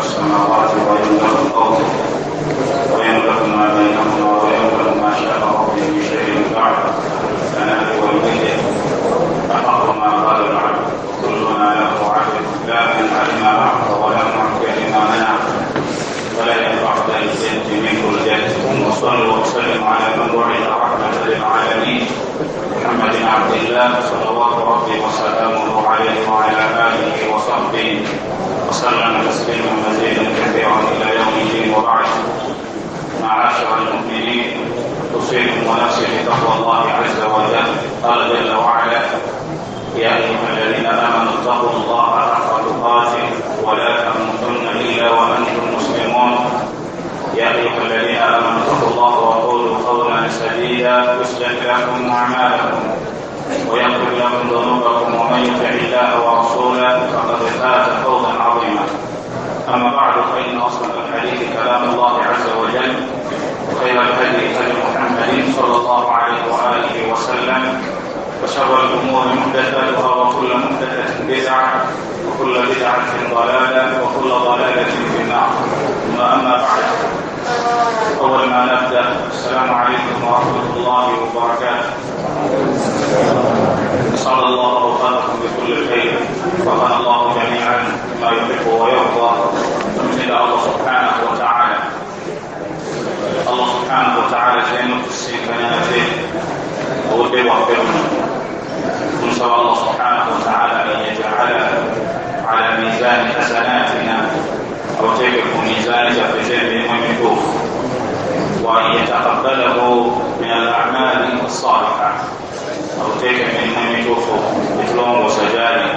السماوات ويملك الأرض ويملك ما بينهما ويملك ما شاء ربي من شيء بعد الثناء والمجد أحق ما قال العبد وكلنا له عبد لا منع لما أعطى ولا معطي لما منع ولا ينفع ذا الجد منه الجد. وصلوا وسلم على من بعث رحمة للعالمين محمد عبد الله صلوات ربي وسلامه عليه وعلى آله وصحبه وسلم تسليما مزيدا كثيرا إلى يوم الدين. وبعد، معاشر المؤمنين، أوصيكم ونفسي بتقوى الله عز وجل. قال جل وعلا: يا أيها الذين آمنوا اتقوا الله حق تقاته ولا تموتن إلا وأنتم مسلمون. يا أيها الذين آمنوا اتقوا الله وقولوا قولا سديدا يصلح لكم أعمالكم ويغفر لكم ذنوبكم ومن يطع الله ورسوله فقد فاز فوزا عظيما. أما بعد، فإن أصدق الحديث كلام الله عز وجل، وخير الهدي هدي محمد صلى الله عليه وآله وسلم، وشر الأمور محدثاتها، وكل محدثة بدعة، وكل بدعة ضلالة، وكل ضلالة في النار. ثم أما بعد، أول ما نبدأ، السلام عليكم ورحمة الله وبركاته. أسعد الله أوقاتكم بكل خير، وفقنا الله جميعا لما يحب ويرضى. من الله سبحانه وتعالى، الله سبحانه وتعالى زين السيكنات وبوفقنا. نسأل الله سبحانه وتعالى أن يجعل على ميزان حسناتنا أو تلك ميزان جفزين ومكوف، وأن يتقبله من الأعمال الصالحة أو تلك من مكوف مثلهم وسجاله،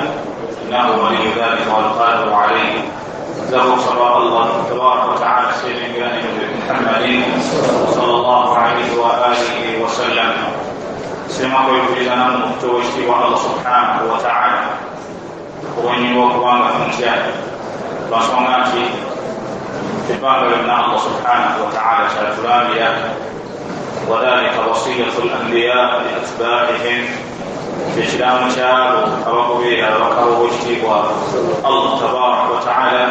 إنه ولي ذلك والقادر عليه. له صلى الله تبارك وتعالى سيدنا محمد صلى الله عليه وآله وسلم. Sema kwekuizana mukutowekiibwa Allah subhanahu wa ta'ala obwenyini bw'okubanga tuntya lwansonga nti ebbanga lyonna Allah subhanahu wa ta'ala kyatulambira. Wadhalika wasiyatu l-anbiya li atbaihim, kyekiraamo kyabo abagoberera ababaka b'obwekitiibwa Allah tabaraka wa ta'ala.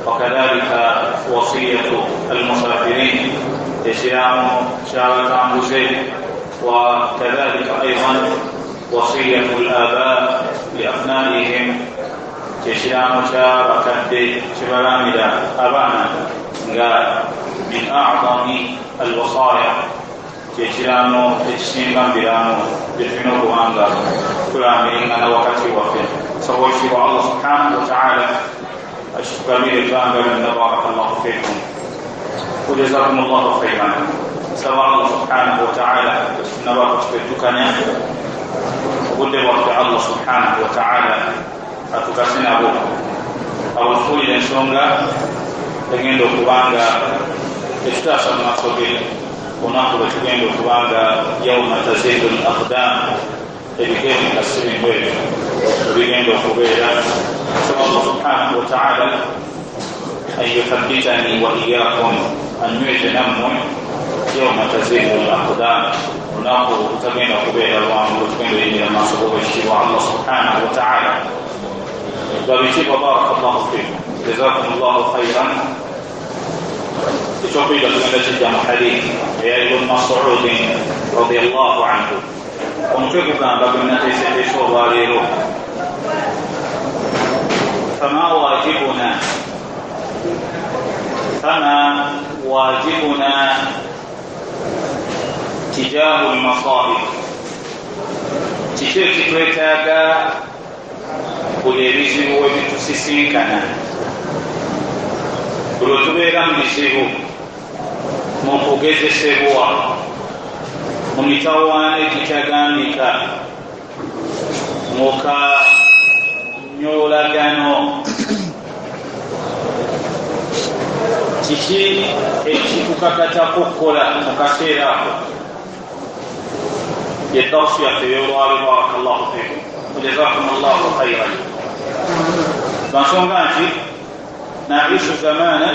Wakadhalika wasiyatu almusafirin, ekiraamo ky'abatambuze. وكذلك أيضا وصية الآباء لأبنائهم، تشلام شابكة شبرامدا أبانا من أعظم الوصايا تشلام تشسين بلانو يتمنوك أنغا كلامين أنا وقتي وفي سوى الله سبحانه وتعالى. أشكر لله من بارك الله فيكم وجزاكم الله خيرا. Saba Allah subhanahu wa ta'ala tunaba kututukanya obudde bwaffe. Allah subhanahu wa ta'ala atukase nabo abufuulire ensonga egenda okubanga ekitaasa mu maaso ge olunaku lwe tugenda okubanga yauma tazidu l aqdam, ebigere nga si bintu ebyo ebigenda okubeera. Saba Allah subhanahu wa ta'ala an yuthabbitani wa iyakum, anyweze nammwe yauma tazidu l-aqdam, olunaku olutagenda kubeera lwangu lwetugenda oyingira maaso g'obwekitiibwa Allah subhanahu wa ta'ala. Babitiibwa, barakallahu fikum, jazakum llahu khairan. Ekyokuyiga tugenda kijja mu hadithi eya Ibn Mas'udin radiyallahu anhu. Omutwe gugamba gwe nateeseteese olwaleero, fama wajibuna tijahu lmasaib, kiki ekitwetaaga buli ebizibu we bitusisinkana, buli otubeera mu bizibu, mu kugezesebwa, mu mitawaana egitagambika, mu kanyoolagano, kiki ekitukakatako okukola mu kaseera ako? Yedarsu yaffe ey'olwaleero. Barakallahu fikum wajazakum llahu khairan. Lwansonga nti naisu zamana,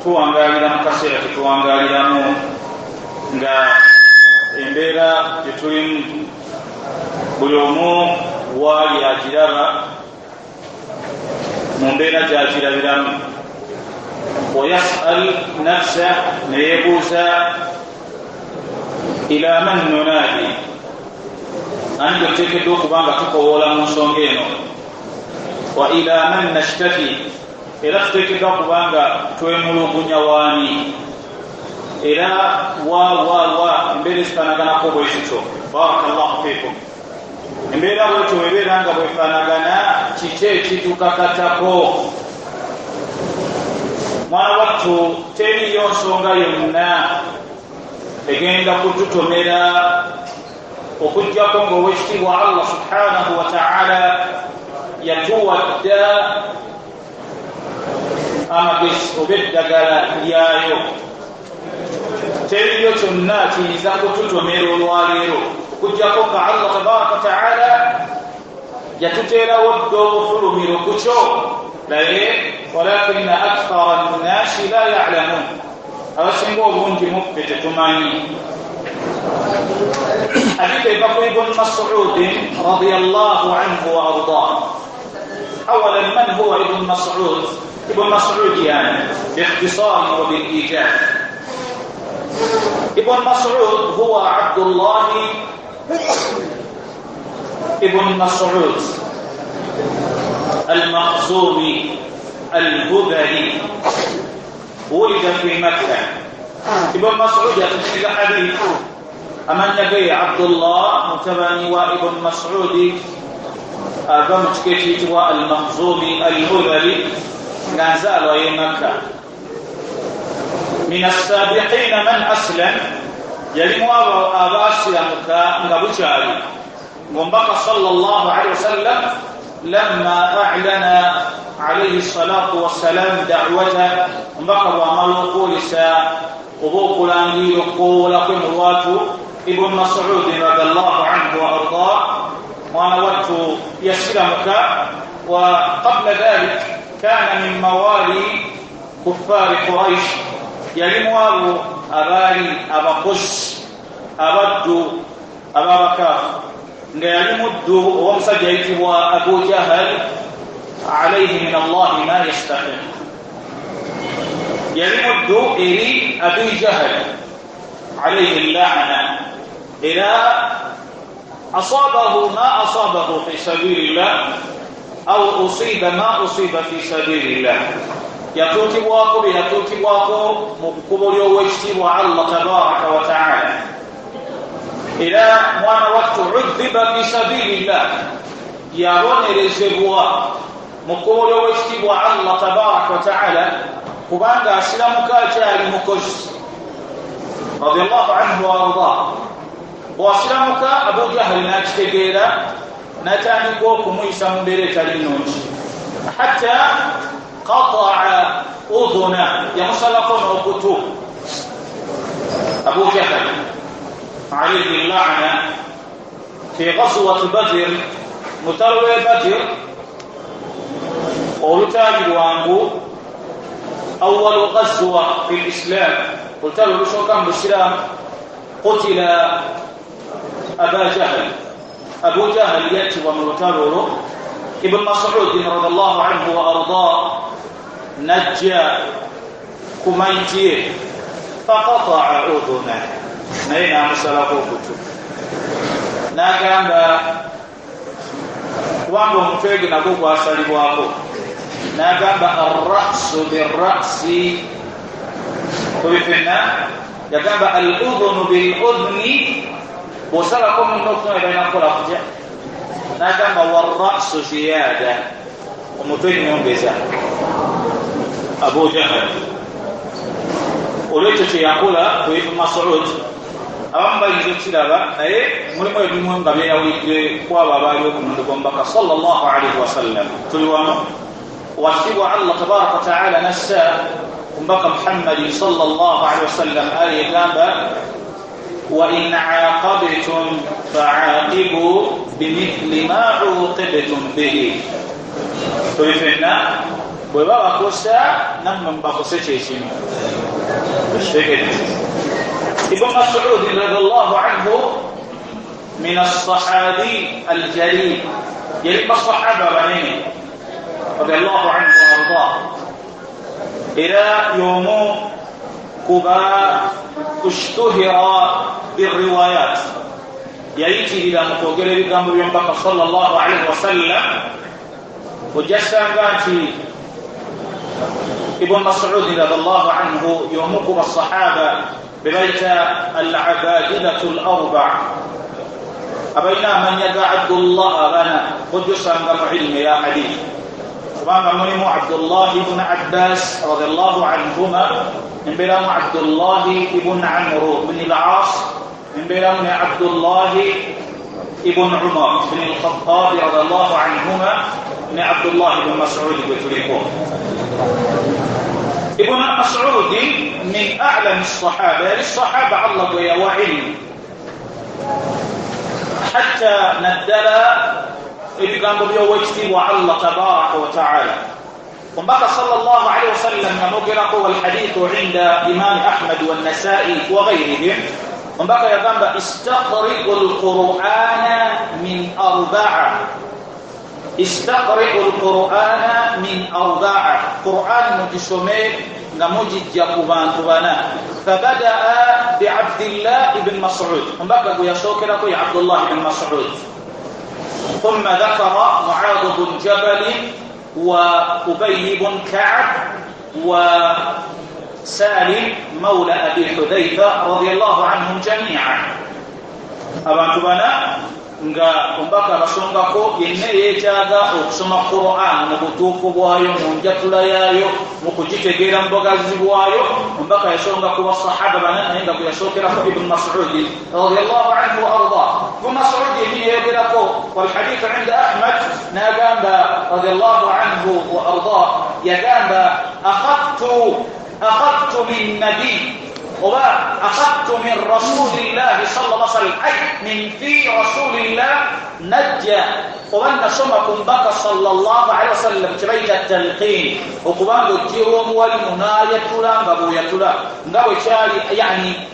tuwangaalira mu kaseera tetuwangaaliramu nga embeera gyetulimu buli omu waali agiraba mu mbeera gy'agirabiramu. ويسأل نفسه neyebuuza ila man nunadi, ani gwe tuteekeddwa okuba nga tukowoola mu nsonga eno, wa ila man nashtaki, era tuteekeddwa kuba nga twemulugunya waani, era wa wa wa embeera ezifaanaganako bwe zityo. Barakallahu fiikum. Embeera bwetyo bwebeera nga bwefaanagana, kiki ekitukakatako? Mwana wattu, teriyo nsonga yonna egenda kututomera okuggyako ng'owekitiibwa Allah subhanahu wa ta'ala yatuwadda amagezi oba eddagala lyayo. Teriyo kyonna kiyinza kututomera olwaleero okuggyako nga Allah tabaraka wa ta'ala yatuteerawo dda obufulumiro ku kyo, naye walakina akthara nnasi la ya'lamun, abasinga obungi muffe tetumanyi. Hadithi eva ku Ibn Mas'ud radiyallahu anhu wa ardah. Awalan, man huwa Ibn Mas'ud? Ibn Mas'ud yani باختصار وبالإيجاب. Ibn Mas'ud huwa Abdullah ibn Mas'ud al-Makhzumi al-Hudhali, ولد في مكة. Ibn Mas'ud yatusiga hadith amannya ge Abdullah mutabani wa Ibn Mas'ud ava mu kika ekiyitibwa al-Makhzumi al-Hudhali, nga nzaalwa y'e Makka. Min as-sabiqina man aslam, yalimu abo abaasiramuka nga bukyali ng'omubaka sallallahu alaihi wasallam lamma a'lana alayhi salatu wassalam da'wata, omubaka bw'amala okwolesa oba okulangira okukowoola kwe mu lwatu, Ibn Mas'ud radiyallahu anhu wa ardah mwana wattu yasiramuka. Wa qabla dhalik kana min mawali kuffari Quraish, yalimu abo abaali abakozi abaddu ab'abakaafu, nga yali muddu ow'omusajja ayitibwa Abu Jahal alayhi min Allahi ma yastahiq. Yali muddu eri Abi Jahal alayhi lla'na, era asabahu ma asabahu fi sabilillah au usiba ma usiba fi sabilillah, yatuukibwako bye yatuukibwako mu kkubo ly'owekitiibwa Allah tabaraka wa ta'ala. Era mwana wattu udhiba fi sabilillah, yabonerezebwa mu kkubo ly'owekitiibwa Allah tabaraka wa ta'ala kubanga asiramuka akyali mukozi radiyallahu anhu wa ardah. Bw'asiramuka Abu Jahali n'akitegeera n'atandika okumuyisa mu mbeera etali nnungi, hatta qata'a udhuna, yamusalako n'okutu. Abu Jahal alayhi lla'na fi ghazwati Badr, mutalo w'e Badr olutaali lwangu, awalu ghazwa fi lislam, olutalo olusooka mu busiraamu, qutila Aba Jahal, Abu Jahal yattibwa mu lutalo olwo. Ibn Mas'ud radiyallahu anhu wa ardah najja ku mayiti ye, faqata'a udhuna, naye n'amusalako okutu, n'agamba kubanga omutwe gwe nagwo gwasalibwako, n'agamba arrasu birrasi, kubifenna yagamba al-udhunu bil-udhni, bw'osalako munno okutu balina kukola kutya? N'agamba warrasu ziyada, omutwe nyongeza. Abu Jahal olwekyo kye yakola ku Ibn Mas'ud, abamu bayinza okukiraba, naye mulimu ebimu nga byeyawulidde ku abo abaali okumulundi gw'omubaka sallallahu alaihi wasallam. Tuli wamu wakitiibwa Allah tabaraka wa ta'ala nassa ku mubaka Muhammadi sallallahu alaihi wasallam aya egamba wa in aqabtum fa'aqibu bimithli ma uqibtum bihi. Tuli ffenna bwe babakosa nammwe mubakose kyekimu. Ibn Mas'ud radiyallahu anhu min as-sahabi al-jalil, yali basahaba banene radiyallahu anhu wa ardah. Era y'omu kuba ushtuhira birriwayat, yayitirira mu kwogera ebigambo by'omubaka sallallahu alaihi wasallam. Ojasanga nti Ibn Mas'ud radhiallahu anhu y'omu ku basahaba be bayita al-abadilatu al-arba, abalina amannya ga Abdullah abana, ojosanga mu ilmu ya hadith, kubanga mulimu Abdullah ibn Abbas radhiallahu anhuma, embeeramu Abdullah ibn Amr ibn al-As, embeeramu ne Abdullah ibn Umar ibn al-Khattab radhiallahu anhuma, ne Abdullah ibn Mas'ud gwe tuliko. Ibn Mas'ud min a'lam as-sahaba, yali sahaba Allah gwe yawa ilmu hatta naddala ebigambo by'owekitiibwa Allah tabaraka wa ta'ala. Omubaka sallallahu alaihi wasallam yamogerako, walhadithu inda Imam Ahmad wannasai wa ghairihim. Omubaka yagamba istaqri'u lqur'ana min arba'a, istaqri'u lqur'ana min arba'a, Qur'an mugisome nga mugijja ku bantu bana. Fabadaa biabdillah ibn Mas'ud, omubaka gwe yasookerako ye Abdullah ibn Mas'ud. Thumma dhakara Mu'adh bun Jabal wa Ubay bun Ka'b wa Salim mawla Abi Hudhaifa radiyallahu anhum jami'a. Abantu bana nga omubaka abasongako yenna yeetaaga okusoma Qur'an mu butuufu bwayo, mu njatula yaayo, mu kugitegeera mu bugazi bwayo. Omubaka yasonga ku basahaba bana, naye nga gwe yasookerako Ibn Mas'ud radiyallahu anhu wa arda. Ibn Mas'ud yennyini yayogerako, walhadithu inda Ahmad, n'agamba radiyallahu anhu wa arda, yagamba akhadtu min nabi oba akhadtu min rasulillahi sallallahu alaihi wasallam, ay min fi rasulillah najja, oba nasoma ku mbaka sallallahu alaihi wasallam kye bayita talqin, okubanga ojjewo omuwalimu n'ayatula nga bw'oyatula nga bwe kyali, yani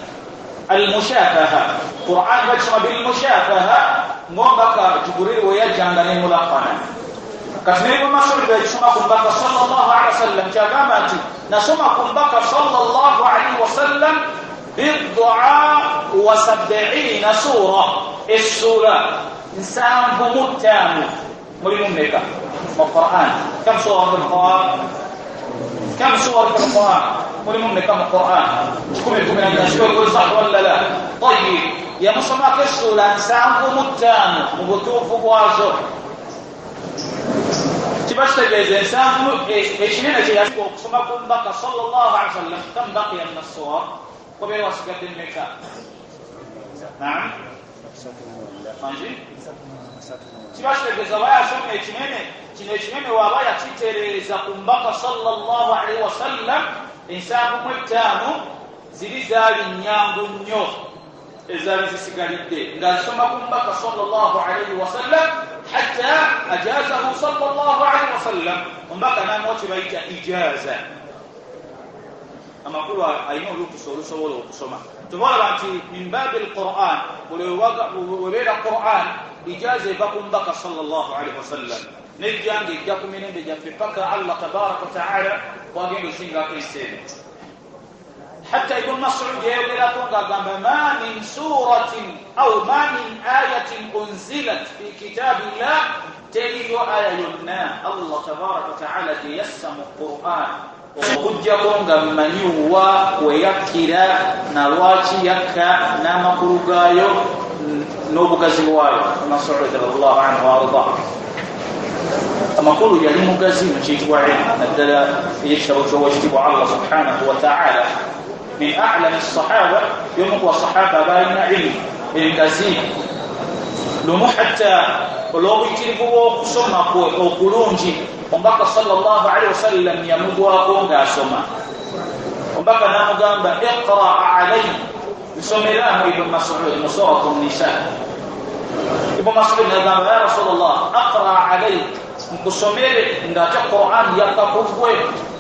almushafaha. Quran bakisoma bilmushafaha ng'omubaka Jibril we yajjanga nemulaqana. Kati ne Ibn Mas'ud yakisoma ku mbaka sallallahu alaihi wasallam, kyagamba nti nasoma ku mbaka sallallahu alaihi wasallam bid'a wa sab'ina sura, essura 75. Mulimu mmeka mu Quran? Kam sura fil Quran? Kam sura fil Quran? Mulimu mmeka mu Quran? 114. Sah wala la? Tayyib, yamusomako essura 75 mu butuufu bwazo. Kiba kitegeeza ensanvu ekinene kye yasiga okusoma ku mbaka sallallahu alaihi wasallam. Kam baqiya min as-suwar, wabeera wasigadde mmeka? Naam, kiba kitegeeza oba yasoma ekinene kino, ekinene waaba yakitereeza ku mbaka sallallahu alaihi wasallam, 75 ziri zaali nnyangu nnyo ezaali zisigalidde ng'azisoma ku mbaka sallallahu alaihi wasallam hatta ajazahu sallallahu alaihi wasallam. Omubaka n'amuwa kye bayita ijaza. Amakulu alina olukusa olusobola okusoma. Tubalaba nti min baabi lquran, buli webeera Quran ijaza eva ku mbaka sallallahu alaihi wasallam, nejja ng'ejja ku mirembe gyaffe paka Allah tabaraka wa taala kwagenda osingako ensi eno. Hatta Ibn Mas'ud yayogerako ng'agamba ma min suratin au ma min ayatin unzilat fi kitabillah, teriyo aya yonna Allah tabaraka wa taala gye yassa mu Quran okuggyako nga mmanyi wa we yakkira na lwaki yakka n'amakulu gaayo n'obugazi bwayo. Mas'ud radiyallahu anhu wa arda, amakulu yali mugazi mu kiyitibwa ilmu, naddala ey'ekitabo ky'owekitiibwa Allah subhanahu wa ta'ala. Min a'lami sahaba, y'omu ku basahaba abalina ilmu engazi lumu, hatta olw'obuyitirivu bw'okusoma kwe okulungi, omubaka sallallahu alaihi wasallam yamugwako ng'asoma. Omubaka n'amugamba iqra alayhi, nsomeramu Ibn Mas'ud mu suratu Nisa. Ibn Mas'ud n'agamba ya Rasulullah aqra alayhi, nkusomere ng'ate Quran yakka ku ggwe.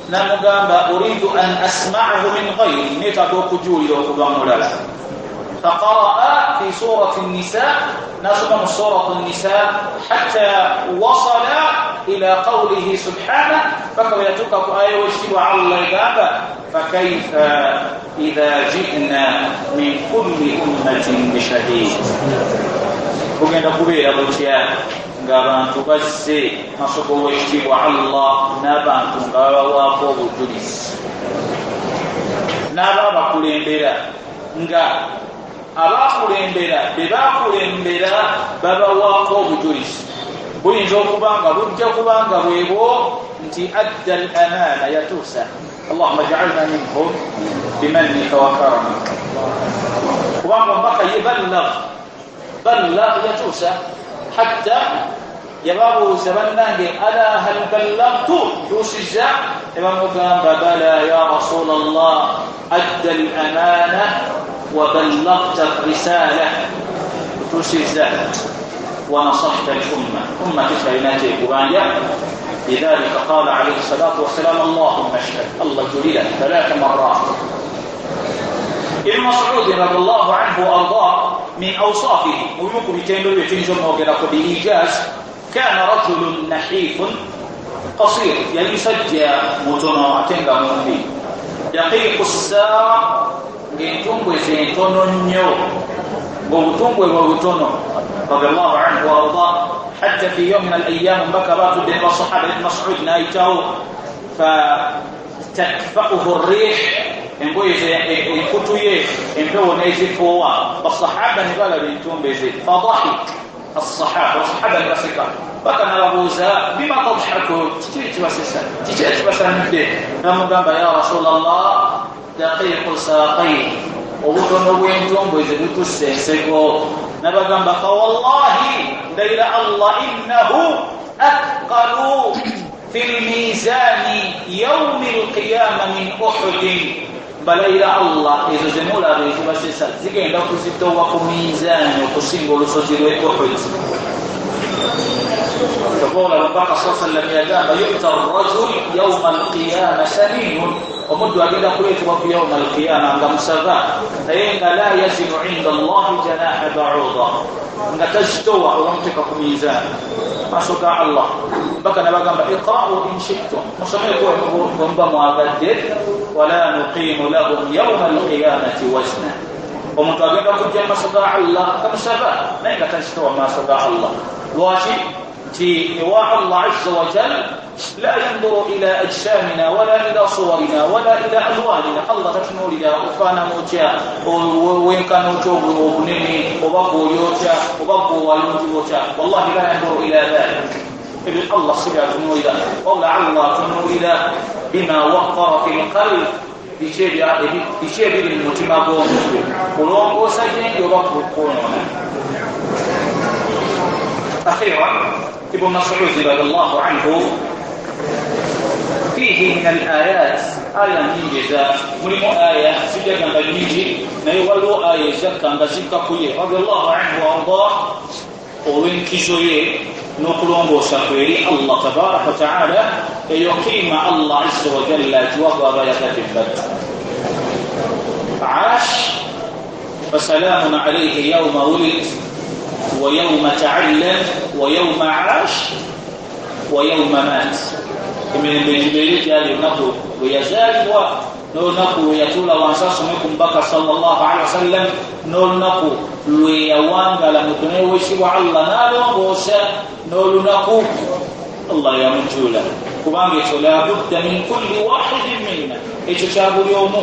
N'amugamba uridu an asma'ahu min ghayri, neetaaga okujuulira okuva mulala. فقرأ في سورة النساء نصب من سورة النساء حتى وصل إلى قوله سبحانه فكويتك آية واجتبع على الله فكيف إذا جئنا من كل أمة بشهيد. Kugenda kubeera butya ng'abantu bazze maaso g'owekitiibwa Allah n'abantu nga babawaako obujulizi n'abaabakulembera nga abakulembera be bakulembera babawaako obujulizi. Buyinza okuba nga bujja kubanga bwebwo nti adda al amana yatuusa. Allahumma ja'alna minhum bimannika wa karamik. Kubanga omubaka ye balagh yatuusa hatta yababuuza bannange ala hal ballagtu tuusizza ne bamugamba bala ya rasula Allah adda al amana wa ballagta risala tuusizza wa nasahta al umma umma tekyalina kyekubanja. لذلك قال عليه الصلاة والسلام اللهم اشهد الله جليلا 3 مرات. ابن مسعود رضي الله عنه وأرضاه من أوصافه ويمكن بتندو يتنزل موغرق بإيجاز كان رجل نحيف قصير يسجى متنوع تنغا مؤمن دقيق الساق ng'entumbwe ze ntono nnyo ng'obutumbwe bwe butono رضي الله عنه وأرضاه. حتى في يوم من الأيام بكى بعض الصحابة ابن مسعود نايته فتكفأه الريح engoye enkutu ye empewo n'ezifuuwa basahaba ne balaba entumbe ze fadahik assahaba basahaba ne baseka baka n'ababuuza bima tadhakun kiki ekibasesa kiki ekibasanudde namugamba ya rasulallah daqiqu saqayn obutono bw'entumbwe ze butusse enseko nabagamba fa wallahi ndayira Allah innahu athqalu fi lmizani yaumi lqiyama min uhudin. Balayira Allah ezo zemulaba ezibasesa zigenda kuzitowa ku minzaani okusinga olusozi lw'e Uhud. Tobola Mubaka sallallahu alayhi wasallam yagamba yu'ta ar-rajul yawma al-qiyama saminun, omuddu agenda kuleetebwa ku yawma al-qiyama nga musava naye nga la yazinu inda Allahi janaha ba'uda, nga tazitowa olwamuteeka ku minzaani maaso ga Allah. Mbaka nabagamba iqra'u in shi'tum, musomeko bwe muba mwagadde, wala nuqimu lahum yawma al-qiyamati wazna. Omuntu agenda kujja mu maaso ga Allah nga musava naye nga tazitowa mu maaso ga Allah. Lwaki? Nti ewa Allah azza wa jal la yanduru ila ajsamina wala ila suwarina wala ila alwanina. Allah tatunuulira ofaanana otya, wenkana otya obunene, oba gwoli otya, oba gwewalungi otya. Wallahi la yanduru ila dhalik. Ebyo Allah si byatunuulira, wabula Allah atunuulira bima waqara fi lqalb, biki ebiri mu mutima gw'omuntu, kulongoosa gyendi oba kwonoona. أخيرا ابن مسعود رضي الله عنه فيه من الآيات آية nyingi mulimu آية sijagamba nyingi naye waliwo aya ezakka nga zikka ku ye radiallahu anhu waardah olw'enkizo ye n'okulongoosa kwe eri Allah tabaraka wataala. Eyo kiima Allah azza wa jalla agiwa gw'aba yagadde embadde. عاش فسلام عليه يوم ولد ويوم تعلم ويوم عاش ويوم مات. Emirembe gibeere gyali olunaku lwe yazaalibwa n'olunaku lwe yatuula wansi asome ku mubaka sallallahu alaihi wasallam n'olunaku lwe yawangala mu dunia w'ekitiibwa Allah n'alongoosa n'olunaku Allah yamujuula. Kubanga ekyo la budda min kulli wahidin minna, ekyo kya buli omu.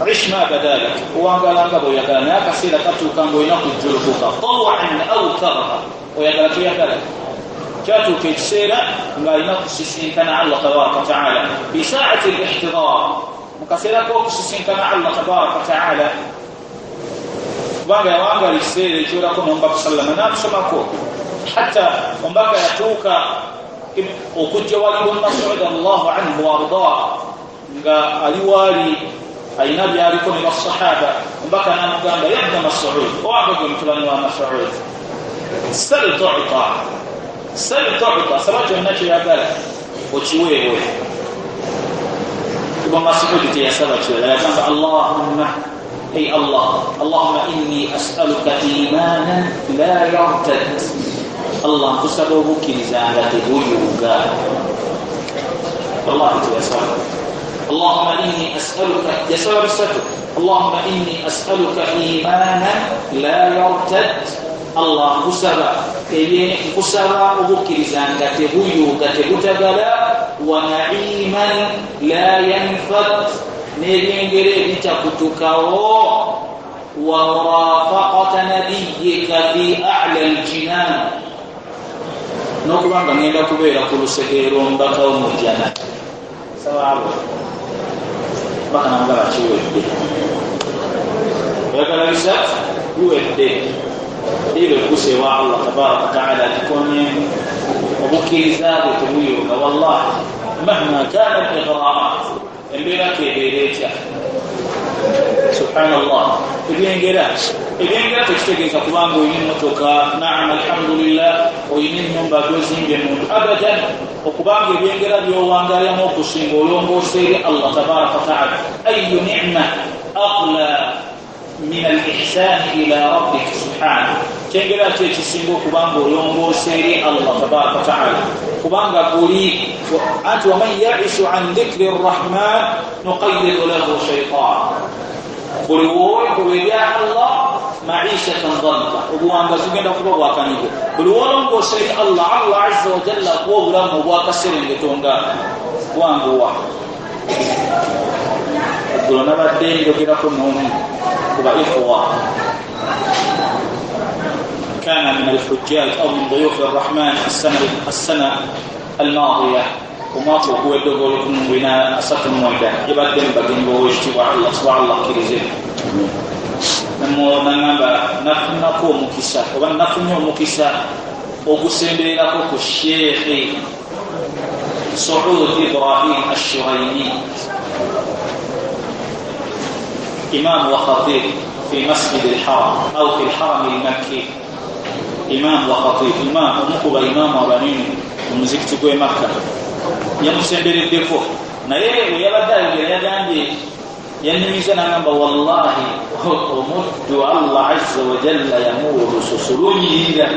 Ish ma badalak, owangala nga bw'oyagala naye akaseera katuuka ng'olina kujjulukuka tawan au karha, oyagala toyagala. Kyatuuka ekiseera ng'alina kusisinkana Allah tabaraka wataala fi saati lihtidar, mu kaseera k'okusisinkana Allah tabaraka wataala, kubanga yawangala ekiseera ekiwerako n'omubaka sallama n'atusomako. Hatta omubaka yatuuka okujja wali Ibn Mas'ud radiyallahu anhu waardah nga ali waali alina byaliko ne basahaba, omubaka n'amugamba ya Ibn Mas'ud, owange gwe mutabani wa Mas'ud, sal tu'ta sal tu'ta, saba kyonna kyoyagala okiweebwe. Ibn Mas'ud teyasaba kirala, yagamba Allahumma Ey Allah, Allahumma inni as'aluka imanan la yartad. Allah nkusaba obukkiriza nga tebuyuuga. Wallahi teyasaba. Allahumma inni as'aluka, yasaba bisatu. Allahumma inni as'aluka imanan la yartad. Allah nkusaba obukkiriza nga tebuyuuga, tebutagala. Wa na'iman la yanfad, n'ebyengera ebitakutukawo. Wa murafaqata nabiyyika fi a'la aljinan, n'okubanga ngenda kubeera ku lusegere lw'omubaka wo mu jjana. Saba baka namugamba kiwedde, oyagala bisatu biwedde. Ilo ekuse wa Allah tabaraka wataala atikonye obukkiriza bwe tebuyuuga. Wallahi mahma kana al-ighraat, embeera kebeera etya. Subhanallah, ebyengera tekitegeeza kubanga olina emmotoka, naam alhamdulillah, olina ennyumba gyozimbye muntu, abadan. Okubanga ebyengera byowangalyamu okusinga olongoosa eri Allah tabaraka wataala. Ayu ni'ma aqla min al-ihsani ila rabbik subhanahu, kyengera ki ekisinga okubanga olongoosa eri Allah tabaraka wataala. Kubanga buli anti waman yaishu an dhikri rrahman nuqayyid lahu shaytan, buli woolekuba ebya Allah maishatan dhanka, obuwangazi bugenda kuba bwakanyigo. Buli woolongoosa eri Allah, Allah azza wa jalla akuwa obulamu obwakaserengeto nga bwanguwa. Eggulo nabadde njogerako n'omu ku ba ikhwa, kana min alhujjaj au min duyufi arrahman assana almadiya, omwaka oguwedde ogw'olukumi yabadde mu bagenyi b'owekitiibwa Allah, saba Allah akkirize. Nagamba nafunako omukisa oba nafunye omukisa ogusembererako ku Sheikh Saud Ibrahim Ash-Shuraimi, imam wa khatib fi masjid al-haram au fi al-haram al-makki. Imam wa khatib, imam omukuba imamu abanene mu muzikiti gw'e Makka, yamusembereddeko. Naye bwe yabadde ayogera yagambye, yannimiza n'agamba wallahi omuddu Allah azza wa jalla yamuwa olususu lunyirira.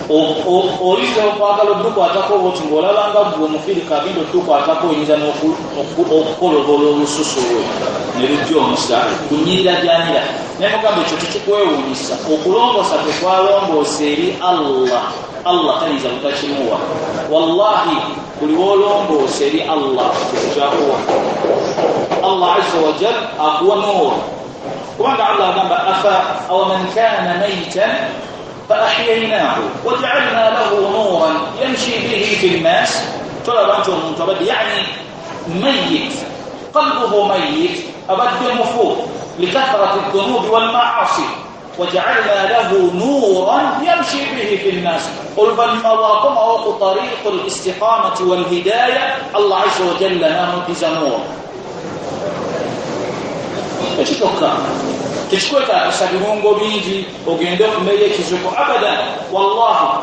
Oyinza okwagala oddukwatako obwoti ng'olabanga ggwe omufirika agenda oddukwatako, oyinza n'okukolobola olususu lwe ne lujja omusaayi kunyirira gyanyira. Naye mugamba ekyo tekikwewuunyisa, okulongoosa kwe kwalongoosa eri Allah, Allah tayinza butakimuwa. Wallahi buli w'olongoosa eri Allah tekikyakuwa. Allah azza wa jal akuwa nuur, kubanga Allah agamba afa aw man kana maytan فأحييناه وجعلنا له نورا يمشي به في الناس. tolaba nti omuntu abadde yani mayit, qalbuhu mayit, abadde mufu likathrati dhunubi walmaasi, wajaalna lahu nuran yamshi bihi fi nnas. Oluvannyuma lwakomawo ku tariqu listiqamati walhidaya, Allah azza wa jalla namuddiza nuur. Ekyo kyokka tekikwetaagisa birungo bingi ogende okumeyo ekizuko, abadan. Wallahi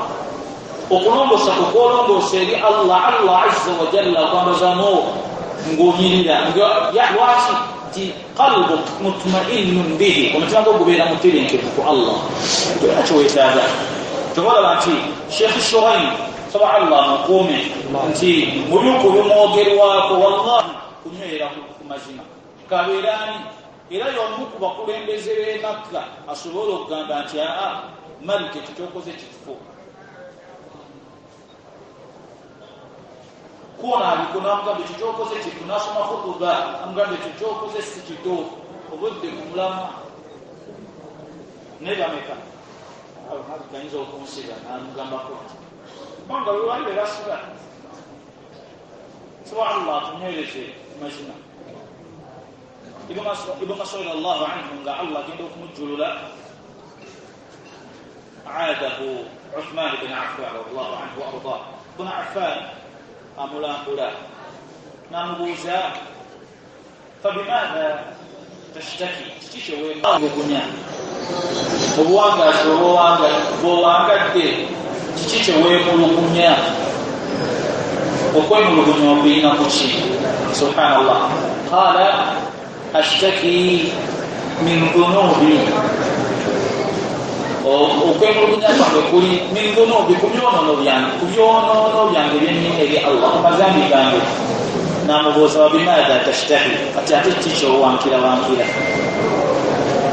okulongoosa kukwolongoosa eri Allah, Allah azza wa jalla akwambaza nuur ng'onyirira. Lwaki? Nti qalbuk mutma'innun bihi, omutima gwo gubeera mutebenkevu ku Allah, tolina kyeweetaaga. Tobalaba nti Sheikh Shuraim, saba Allah mukuume, nti mu byuku bimwogerwako wallahi kunywera ku mazima kabeerani. Era y'omu ku bakulembeze b'e Makka asobola okugamba nti aa Malik ekyo kyokoze kitufu. Kuona aliko n'amugamba ekyo kyokoze kitufu, n'asoma khutuba amugamba ekyo kyokoze si kituufu, obudde ku mulamwa. Naye bameka ayinza okunsiba n'amugambako kubanga bwe bali be basiba. Saba Allah atunywereze mazima. Ibn Mas'ud radiyallahu anhu nga Allah agenda okumujjulula, aadahu Uthman ibn Affan radiyallahu anhu wa ardah. Ibn Affan amulambula n'amubuuza fabimaadha tashtaki, kiki kyeweemulugunya mu buwangaazi bw'owangadde, kiki kyeweemulugunya? Okwemulugunya okuyina ku ki? Subhanallah. Qala Ashtaki min dhunubi, okwemulugunya kwange kuli min dhunubi, ku byonoono byange byennyini eri Allah, ku mazambi gange. Namubuuza wabimaatha tashtaki, kati ate ki kyowankira wankira?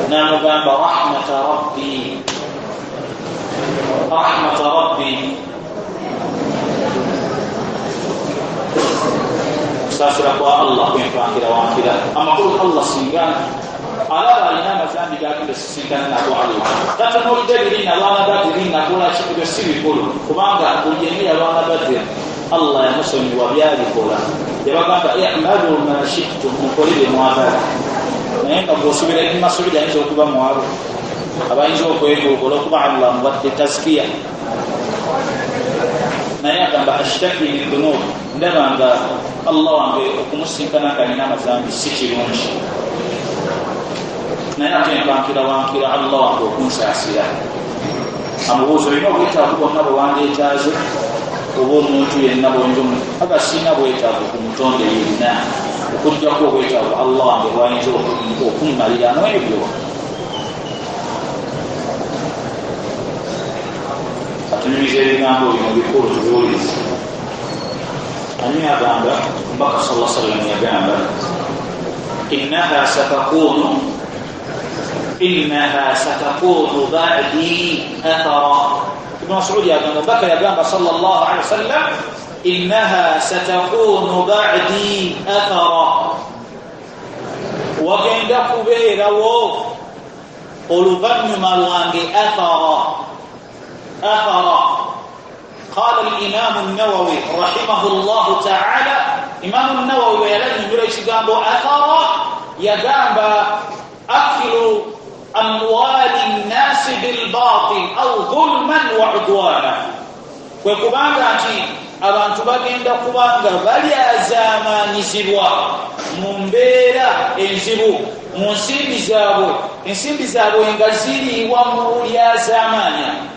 Namugamba rahmata rabbi, rahmata rabbi, kusaasira kwa Allah kwempankira wankira. Amakulu Allah singa alaba alina amazambi gagenda sisinkana nago Allah, tatunuulidde biri nalwana Badiri nakola ki, ebyo si bikulu, kubanga buli yenna yalwana Badiri Allah yamusonyiwa byabikola. Yabagamba i'malu ma shi'tum, mukole bye mwagala. Naye nga bw'osuubira Ibn Mas'ud ayinza okuba mwabo abayinza okwegogola okuba Allah muwadde tazkiya, naye agamba ashtaki min dhunub, ndaba nga Allah wange okumusinkana nga alina amazambi si kirungi, naye ate mpankira wankira Allah wange okunsaasira. Amubuuza olina obwetaavu bwonna bwe wandeetaaze oba omuntu yenna bwoyinza aga sirina bwetaavu ku mutonde yenna okujjako obwetaavu Allah wange bwayinza okummaliramu ebyo. Atunyumiza ebigambo bino bikulu tubiwulirize. Ani agamba Mbaka sallallahu alaihi wasallam yagamba innaha satakunu ba'di athara. Ibn Mas'ud yagamba Mbaka yagamba sallallahu alaihi wasallam innaha satakunu ba'di athara, wagenda kubeerawo oluvannyuma lwange athara. Athara. Qala al-Imam an-Nawawi rahimahullahu ta'ala, Imam an-Nawawi yalannyonnyola ekigambo athara, yagamba aklu amwali nnasi bilbatil au dhulman wa udwana, kwe kubanga nti abantu bagenda kubanga balyazaamanyizibwa mu mbeera enzibu mu nsimbi zaabwe, ensimbi zaabwe nga ziriibwa mu bulyazaamaanya,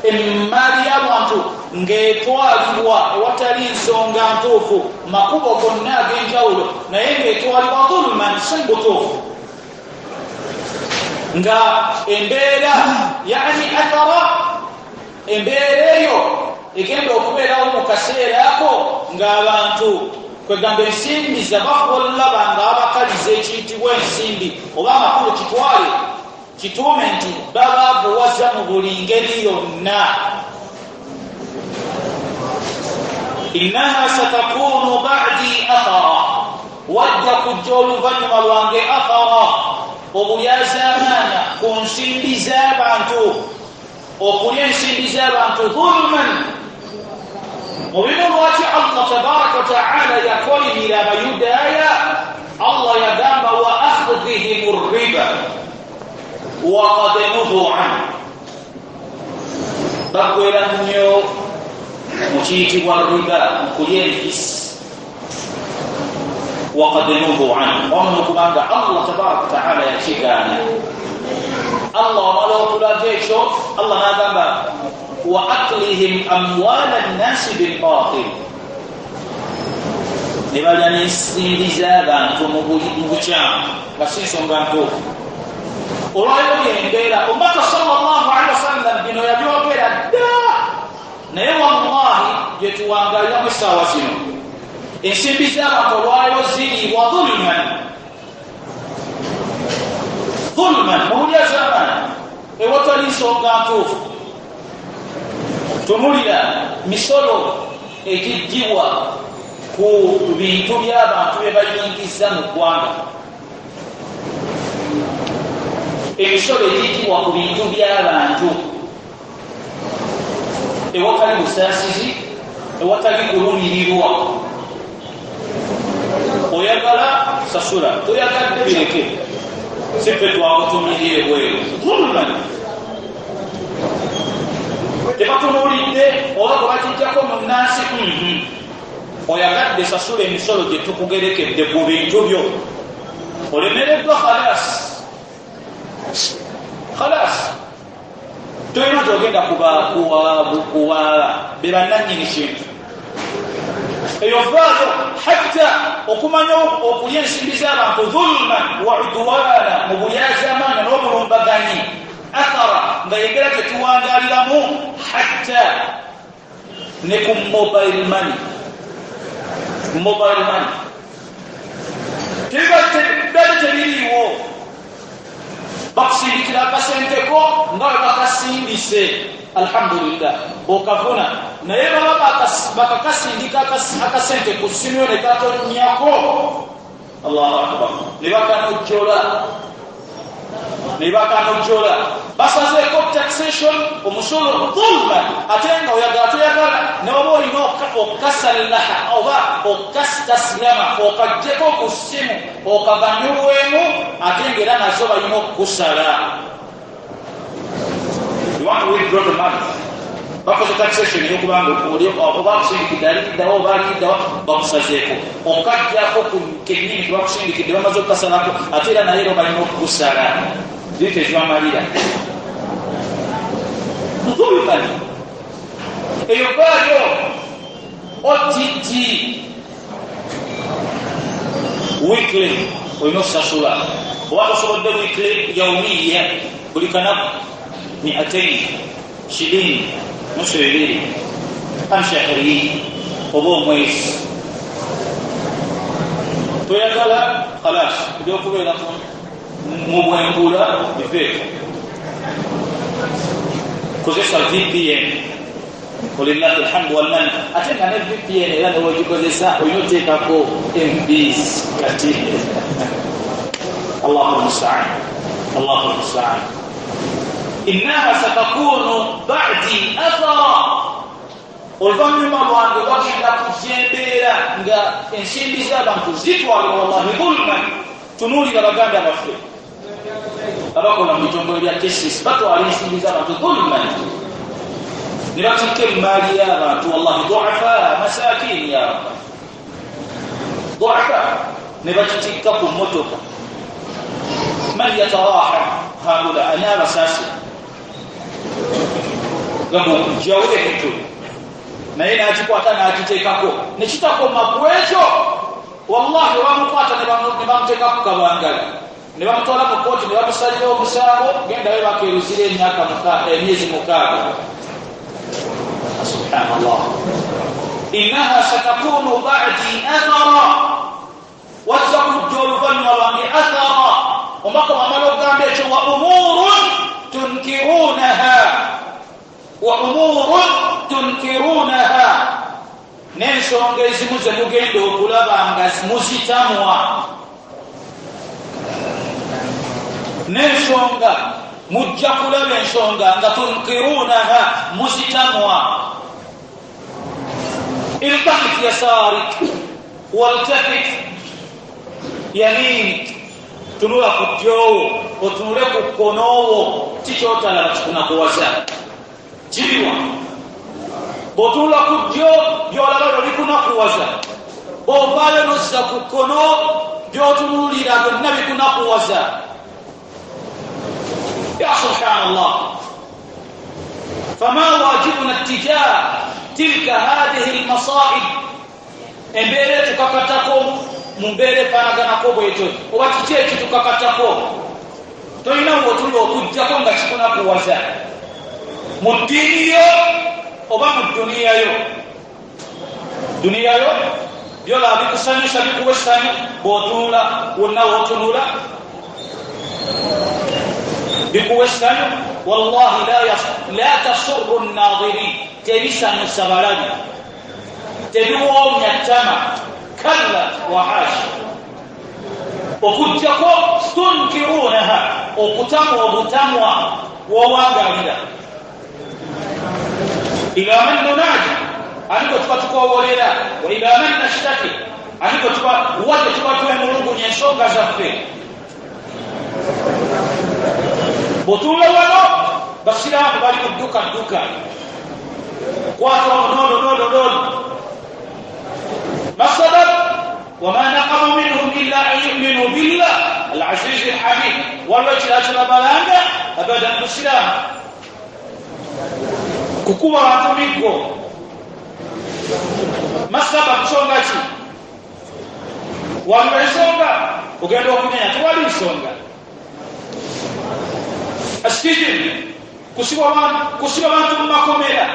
emmali y'abantu ng'etwalibwa ewatali nsonga ntuufu makubo gonna ag'enjawulo, naye ng'etwalibwa dhulman, si butuufu, nga embeera yani athara, embeera eyo egenda okubeerawo mu kaseera ako ng'abantu kwegamba ensimbi zabafuolaba nga abakaliza ekiyitibwa ensimbi oba amakulu kitwale kituume nti babaavuwaza mu buli ngeri yonna. Innaha satakunu ba'di athara, wajja kujja oluvannyuma lwange athara, obulyazaamaana ku nsimbi z'abantu, okulya ensimbi z'abantu dhulman. Mu bimu lwaki Allah tabaraka wa ta'ala yakolimira abayudaaya, Allah yagamba wa akhdhihim riba wa qad nuhu anhu, bagwera nnyo mu kiyitibwa riba, mu kulya empisi, wa qad nuhu anhu, wamu n'okubanga Allah tabaraka wa ta'ala yakigaana. Allah wamala okulaga ekyo, Allah n'agamba wa aklihim amwala nnasi bilbatil, ne balya n'ensimbi z'abantu mu bukyamu nga si nsonga ntuufu. Olwaleero y'embeera Omubaka sallallahu alaihi wasallam bino yabyogera dda, naye wallahi gye tuwangaliramu essaawa zino ensimbi z'abantu olwaleero ziriibwa dhulman, dhulman, mu bulyazaamaanyi ewatali nsonga ntuufu. Tunulira misolo egiggyibwa ku bintu by'abantu bye bayingiza mu ggwanga, emisolo egiggyibwa ku bintu by'abantu ewatali busaasizi, ewatali kulumirirwa. Oyagala sasula, toyagadde bireke, si ffe twakutumirye ebweru. Dhulman, tebatunuulidde oba gwe bakijjako munnansi. Oyagadde sasula emisolo gye tukugerekedde ku bintu byo, olemereddwa khalas khalas, tolina gyogenda kuwaala be bannannyini kintu. Eyo vaayo hatta okumanya okulya ensimbi z'abantu dhulman wa udwana, mu bulyazaamaanya n'obulumbaganyi, athara nga yengera gyetuwangaliramu hatta ne ku mobile money. Mobile money tebibadde tebiriiwo, bakusindikira akasenteko nga bwe bakasindise, alhamdulillah okafuna, naye baba bakakasindika akasente ku ssimu yo ne katonnyako, Allahu akbar, ne bakanojjola, ne bakanojjola, basazeeko taxation, omusolo, dhulma. Ate nga oyagala toyagala, neoba olina okukasallaha oba okukastaslama, okaggyeko ku ssimu okaganyulwemu, ate nga era nazo balina okukusala. You want to withdraw the money, bakoze taxation eyokubanga oba akusindikidde alikiddawo oba alikiddawo, bakusazeeko okajjako ku kenyini kebakusindikidde, bamaze okukasalako, ate era naye era balina okukusala ziri tezibamalira. Dhulman eyo vaayo. OTT weekly olina okusasula, oba tosobodde weekly, yaumiya, buli kanaku miatain shilini, nusu bibiri, amshahri oba omwezi. Toyagala, khalas, ebyokubeera mu bwengula biveeko, kozesa VPN, walillahi alhamdu walmanna. Ate nga ne VPN era newegikozesa olina oteekako MBs. Kati Allahu lmustaan, Allahu lmustaan. Innaha satakunu badi athara, oluvannyuma lwange wagenda kujja embeera nga ensimbi z'abantu zitwalibwa wallahi dhulman. Tunuulira baganda baffe abakola mu bitongole bya KCC, batwala ensimbi z'abantu dhulman, ne batikka emaali y'abantu wallahi, duafa, masakini, ya rabba, duafa, ne bakitikka ku motoka. Man yataraha haula? Ani abasaasira? Gamba okugjawo ebintu, naye nakikwata nakiteekako, nekitakoma ku ekyo, wallahi bamukwata ne bamuteeka ku kabangali, ne bamutwala mu kooti, ne bamusalira omusango, gendayo bakeruzira emyaka emyezi 6. Subhanallah. Innaha satakunu badi athara, wajja kujja oluvannyuma lwange athara. Omubaka wamala okugamba ekyo, wa umurun tunkirunaha, wa umurun tunkirunaha, n'ensonga ezimu ze mugenda okulaba nga muzitamwa, n'ensonga mujja kulaba ensonga nga tunkirunaha, muzitamwa. Iltafit yasarik waltafit yaminik, tunula ku ddyowo otunule ku kkonowo, kikyotalaba kikunakuwaza kiriwa? Bw'otunula ku ddyo byolaba lyo bikunakuwaza, bw'ovaayo nozza ku kkono by'otunuulira byonna bikunakuwaza. Ya subhanallah. Fama wajibuna ittijah tilka hadhihi almasaib, embeera etukakatako mu mbeera efaanaganako bwetyo, oba kiki ekitukakatako? Tolina wootula okugjako nga kikunakuwaza mu ddiini yo oba mu duniya yo. Duniya yo byolaba bikusanyusa, bikuwa essanyu, bw'otunula wonna wootunula bikuwa essanyu, wallahi la tasurru nnadirin, tebisanyusa balabi, tebiwoomya ttama, kalla wa hasha. Okujjako tunkirunaha, okutamwa obutamwa wowangalira. Ila man nunaji, aniko tuba tukowolera, wa ila man nashtaki, aniko tuba wate tuba twemulugunya ensonga zaffe. Bw'otunula wano basiraamu bali mu dduka dduka, kwata nono nono nono. Masabab wama naqamu minhum illa an yuminu billah alazizi alhamid. Waliwo ekirala kyebabalanga abadan busiraamu kukuba bantu miggo. Masaba nsonga ki? Waliwo ensonga? Ogenda okumenya tewali nsonga. Asijini kusiba bantu mu makomera,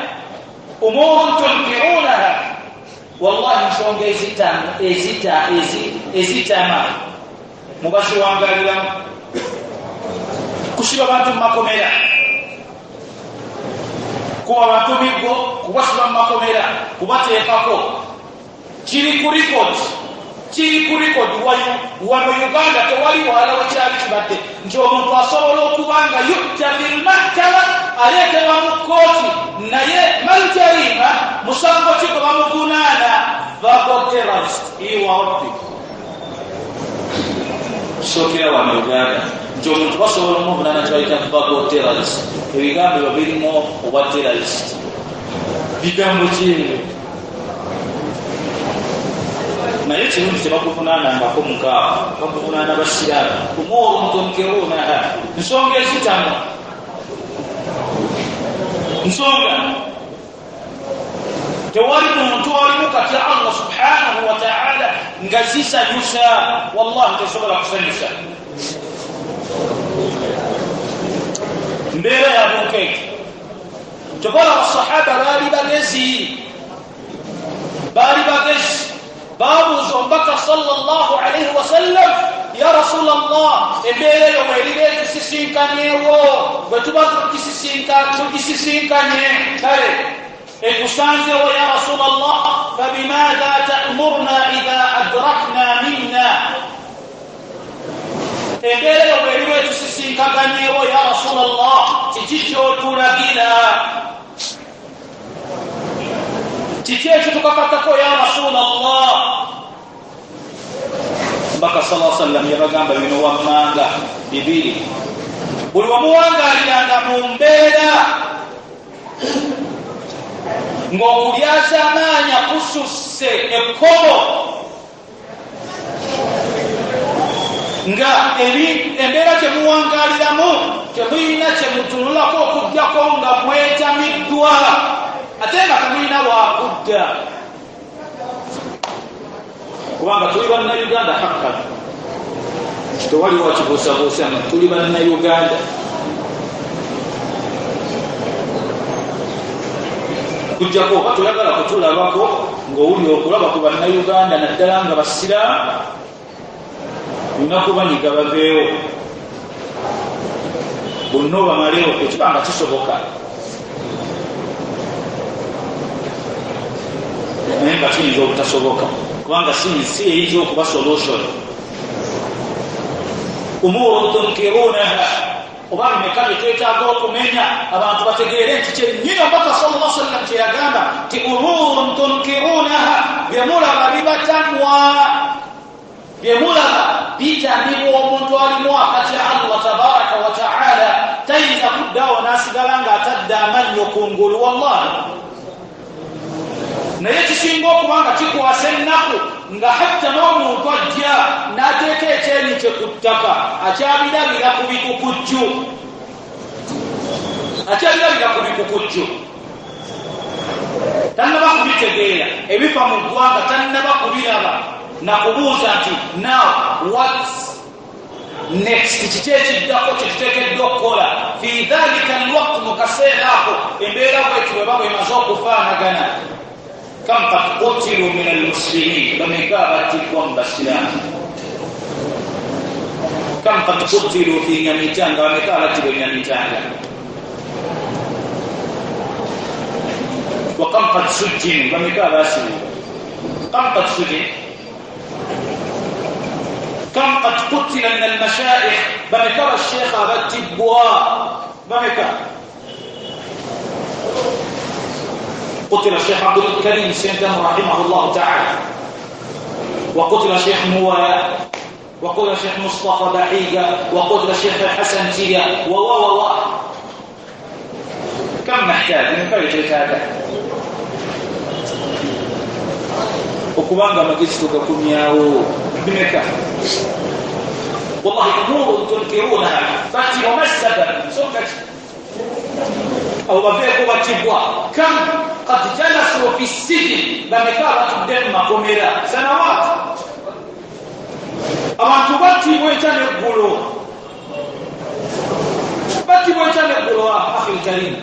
umurun tunkirunaha, wallahi nsonga ezitama mubaziwangaliramu. Kusiba bantu mu makomera, kuba bantu miggo, kubasiba mu makomera, kubateekako kiri ku record, kiri ku record. Wano Uganda tewali wala wekyali kibadde nti omuntu asobola okuba nga yutta bilmahtama, aleetebwa mu kkooti, naye maljarima musango ki gwe bamuvunaana? Verbal terrorist. Iwa rabbi, kisookera wano Uganda nti omuntu basobola omuvunaana kyebayita verbal terrorist. Ebigambo ebyo birimu obwa terrorist, bigambo ki ebyo? Naye kirungi tebakuvunaanangako mukaawa, bakuvunaana basiraamu. Umurun tunkirunaha, nsonga ezitama, nsonga. Tewali muntu alimu katya Allah subhanahu wa ta'ala nga zisanyusa, wallahi tesobola kusanyusa. Mbeera ya bunkenke. Tokola basahaba baali bagezi, baali bagezi. Babuuza omubaka sallallahu alaihi wasallam, ya Rasulallah, embeera eyo bweriba etusisinkanyewo, bwe tuba tugisisinkanye, kale ekusanzewo ya Rasulallah, fabimadha ta'murna idha adrakna minna, embeera eyo bweriba etusisinkaganyewo ya Rasulallah, kiki kyotulagira? Kiki ekyo tukakatako ya Rasulallah? Mbaka sallallahu alaihi wasallam yabagamba bino wammanga bibiri. Buli wamuwangaliranga mu mbeera ng'okulyaza amaanyi kususse ekkobo, nga embeera gyemuwangaliramu temulina kyemutunulako okuggyako nga mwetamiddwa, ate nga temulina wakudda, kubanga tuli bannayuganda hakka, tewali wakibuusabuusa nga tuli bannayuganda. Kujjako oba toyagala kutulabako ng'owulira okulaba ku bannayuganda naddala nga basiraamu, olina kubanyiga baveewo bonna obamalewo, ekiba nga kisoboka, naye nga kiyinza obutasoboka, kubanga si eyinza okuba solution. Umurun tunkirunaha, oba bimeka bye twetaaga okumenya abantu bategeere nti kyennyini omubaka sallallahu alaihi wasallam kye yagamba nti umurun tunkirunaha, byemulaba bibatamwa, byemulaba bitamibwa omuntu alimu akatya Allah tabaraka wa taala, tayinza kuddawo n'asigala ng'atadde amannyo kungulu, wallahi. Naye kisinga okuba nga kikwasa ennaku nga hatta n'omuntu ajja n'ateeka ekyenyi kye ku ttaka akyabirabira ku bikukujju, akyabirabira ku bikukujju, tannaba kubitegeera ebifa mu ggwanga, tannaba kubiraba nakubuuza nti now what's next, kiki ekiddako kyetuteekeddwa okukola. Fi dhalika alwaqt, mu kaseera ako embeera bweti bweba bwemaze okufaanagana. Kam qad qutilu min almuslimin, bameka abattibwa mu basiraamu. Kam qad qutilu fi Nyamitanga, bameka abattibwa e Nyamitanga. Wa kam qad sujjinu, bameka abaasibibwa. Kam qad sujjinu, kam qad qutila min almashaikh, bameka basheikh abattibwa, bameka. قتل الشيخ عبد الكريم السنتم رحمه الله تعالى، وقتل الشيخ موايا، وقتل الشيخ مصطفى بحيقة، وقتل الشيخ حسن تيا، و و و كم نحتاج من كل هذا؟ Okubanga amagezi tugakumyawo bimeka. Wallahi umuru tunkirunaha, bati wama sabab, nsonga ki? Abo baveeko batibwa. Kam qad jalasu fi sijin, bameka abatudde mu makomera sanawat. Abantu battibwa enkya n'eggulo, battibwa enkya n'eggulo. Akhi lkarim,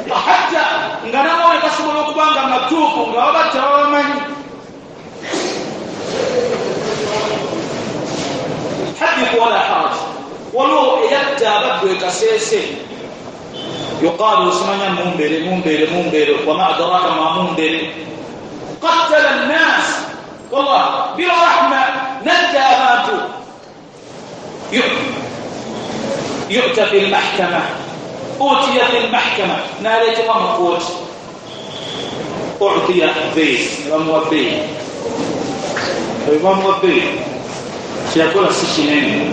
hatta nga n'amawulire gasobola okuba nga matuufu nga babatta babamanyi. Hadithu wala haraj. Waliwo eyatta abaddu e Kasese, yuqaalu simanya mumbere mumbere mumbere, wama adraka ma mumbere. Qattala nnas wallah bila rahma, natta abantu. Yu'ta fi lmahkama, utiya fi lmahkama, naleetebwa mu kooti, utiya beyi, nebamuwa beyi, bamuwa beyi. Kyeyakola si kinene,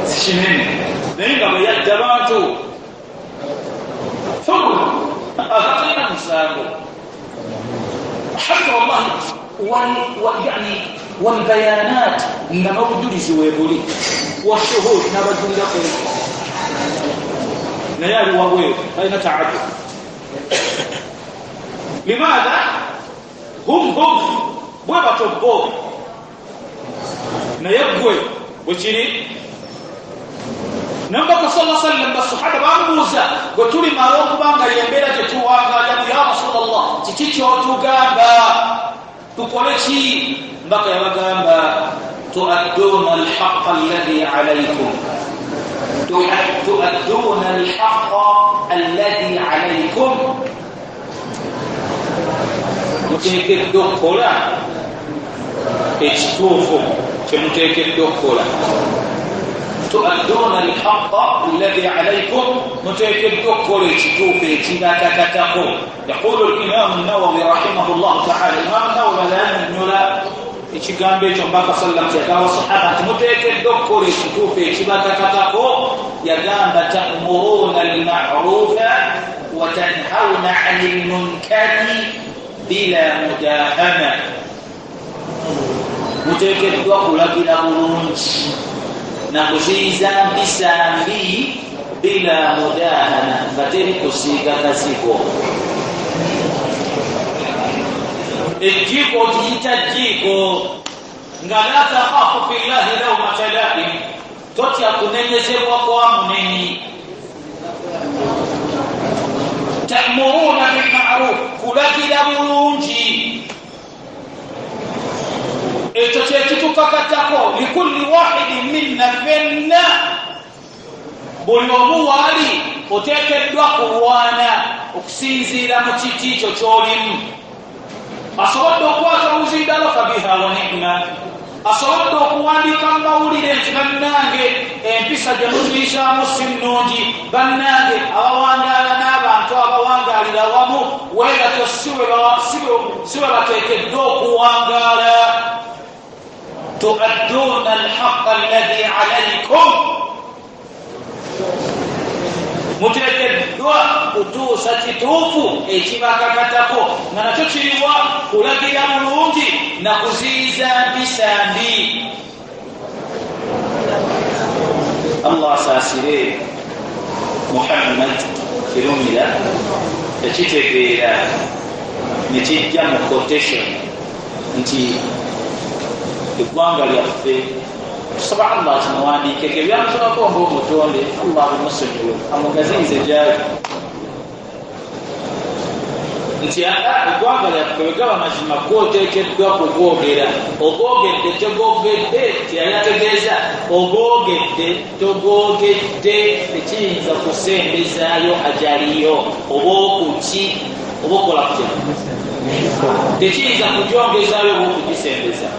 si kinene, naye nga bwe yadda abantu huru atalina musango. Hatta wallahi yani walbayanat, nga n'obujulizi weebuli, washuhud, n'abajulirako, naye ali wabweru talina taaddu. Limaadha hum bwe batyo bo, naye gwe bwekiri. Nambaka salla sallam, basahaba bamubuuza, gwe tulimala okubanga yembeera gyetuwangaalamu, ya Rasulallah, kiki kyotugamba tukole ki? Mbaka yabagamba tuadduuna alhaqa alladhi alaykum, tuadduuna alhaqa alladhi alaykum, muteekeddwa okukola ekituufu kyemuteekeddwa okukola. Tuadduuna alhaqa alladhi alaykum, muteekeddwa okukola ekituufu ekibakakatako. Yaqulu limamu Nawawi rahimahullahu taala, Imamu Nawawi alannyonnyola ekigambo ekyo Mbaka sallam kyeyagamba sahaba nti muteekeddwa okukola ekituufu ekibakakatako. Yagamba ta'muruuna almarufa wa tanhauna ani lmunkari bila mudahana, muteekeddwa kulagira bulungi na kuziyiza mpisa mbi bila mudahana, nga teri kusiiga kazigo. Ejjiiko okiyita jjiiko nga la takhafu fillahi lawmata laim, totya kunenyezebwa kwa munenyi. Ta'muruuna bilmaruf, kulagira bulungi, ekyo kyekitukakatako. Likulli wahidin minna, fenna buli omu waali oteekeddwa kulwana okusinziira mu kiti kyo ky'olimu. Asobodde okukwata oluzindalo fabiha wa ni'ma, asobodde okuwandiika mu mawulire nti bannange empisa gye mutuyisaamu si nnungi, bannange abawangaala n'abantu abawangaalira wamu weegatyo si bwe bateekeddwa okuwangaala. Tuadduuna alhaqa alladhi alaykum, muteekeddwa kutuusa kituufu ekibakakatako, nga nakyo kiriwa kulagira bulungi na kuziyiza mpisa mbi. Allah asaasire Muhammad Kirumira, ekitegeera nekijja mu quotation nti eggwanga lyaffe tusaba Allah kimuwandiikeko ebyamusobako ng'omutonde, Allah abimusonyiwe amugaziyize gyali, nti eggwanga lyaffe bwe gaba mazima gwoteekeddwa kugwogera, ogwogedde tegogedde, teyali ategeeza ogwogedde togogedde, tekiyinza kusembezaayo ajaliyo oba okuki oba okola kutya, tekiyinza kugyongezaayo oba okugisembeza.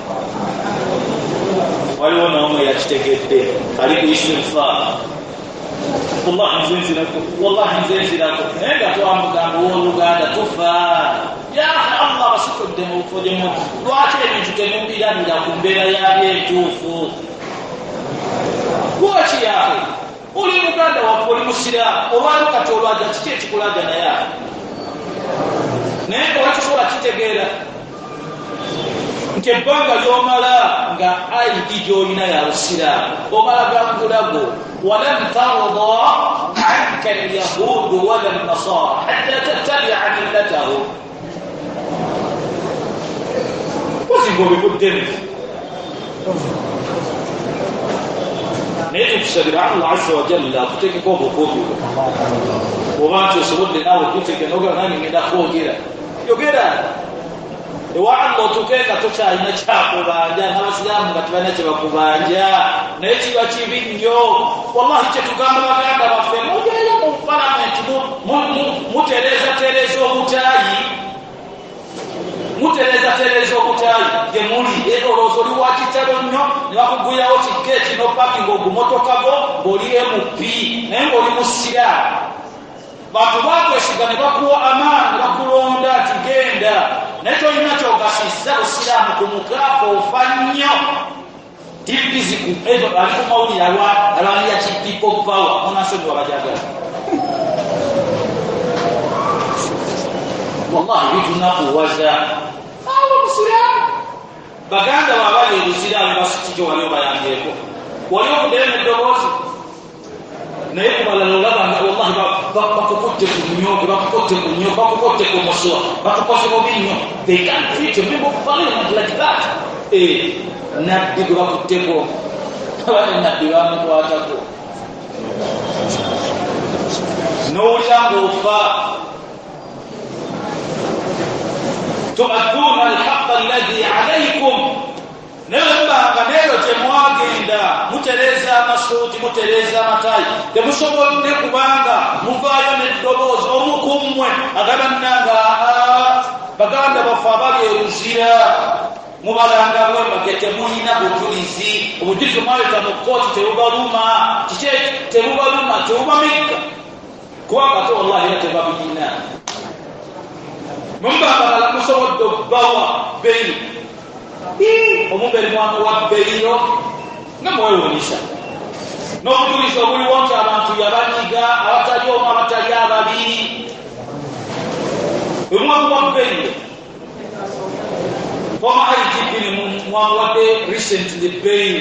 Waliwo n'omu yakitegedde ali ku istighfar, wallahi nze nzirako, wallahi nze nzirako, naye nga twamugamba owooluganda tufa. Ya Allah basitudde mu bufo gye muli, lwaki ebintu temubirabira ku mbeera yabyo entuufu? Lwaki yafe oli muganda waffe, oli musiraamu, olwali kati olwaja kiki ekikulaga naye afe? Naye nga olitusobola kitegeera nti ebbanga ly'omala nga ID gy'olina ya busiraamu, omala gakulago. Walan tarda anka alyahudu wala nasara hatta tattabia millatahum. Ozinga obivuddemu. Naye tukusabira Allah azza wa jalla akuteekeko obukuumi oba nti osobodde naawe okuteeka nogera nange ngenda kwogera yogera ewa Allah otuuke nga tokyalina kyakubanja n'abasiraamu nga tebalina kyebakubanja naye kiba kibi nnyo. Wallahi kyetugamba baganda baffe mugeyo mu palamenti mutereezatereeza obutaayi mutereezatereeza obutaayi gye muli era olowooza oli wa kitalo nnyo ne bakugwirawo kigeeti n'opakinga ogumotoka go ng'oli MP naye ng'oli musiraamu. Bantu bakwesiga ne bakuwa amaani ne bakulonda nti genda naye tolina kyogasizza busiraamu ku mukaafa ofa nnyo. Tibiziku ezo ali ku mawulire alwanira ki people power munansonyiwa bajagala. Wallahi bitunakuwaza awo musiraamu. Baganda babali ebusiraamu basitije wali obayambyeko wali okuddeyo n'eddoboozi naye kubalala olaba nga wallahi bakukutte ku nnyoge bakukutte ku nnyo bakukutte ku musuwa batukoze bubi nnyo. They can't treat a member of parliament like that. Nabbi gwe bakutteko abali nabbi bamukwatako n'owulira ng'ofa. Tuadduuna alhaqa alladhi alaykum. Naye mubanga neeyo gyemwagenda mutereeza amasuuti mutereeza amatayi temusobodde kubanga muvaayo n'eddoboozi omu ku mmwe agamba nnanga baganda baffe abali eruzira mubalanga bwebage temulina bujulizi obujulizi mwaleta mu kkooti tebubaluma kiki tebubaluma tebubamigga kubanga ate wallahi era tebabiyina. Mubanga musobodde okubawa bbeeyi omumberi mwamuwa bbeeyo nga mwewuunyisa n'obujulizi obuliwo nti abantu yabanyiga abatali omu abatali ababiri emwamuwa bbeeyo. Former IGP mwamuwadde recently bbeeyo